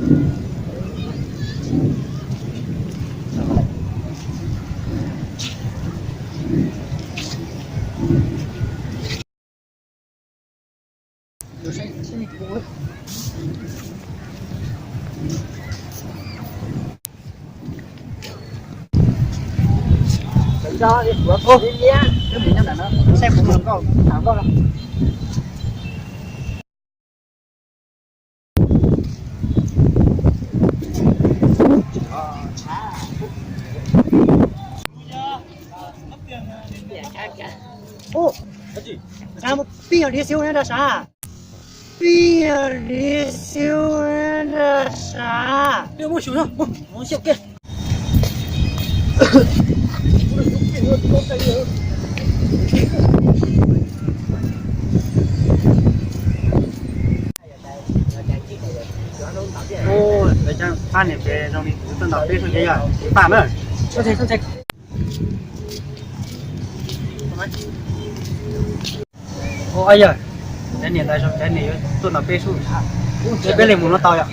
Ub, pib yog div xyov nrog sav. Pib yog div xyov nrog sav. Ub, pab niam pem zoo li kuv tuaj ntaus peb xwb ces yog pab na. Ub, yog cov niam ntawd zoo, cov niam yuav tuaj ntaus peb xwb. Peb li mus no tau yom.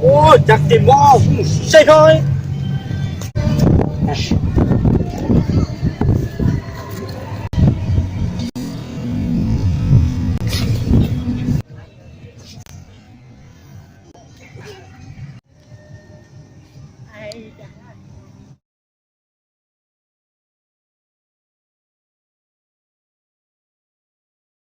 Ua cas tis mov mus saib kho.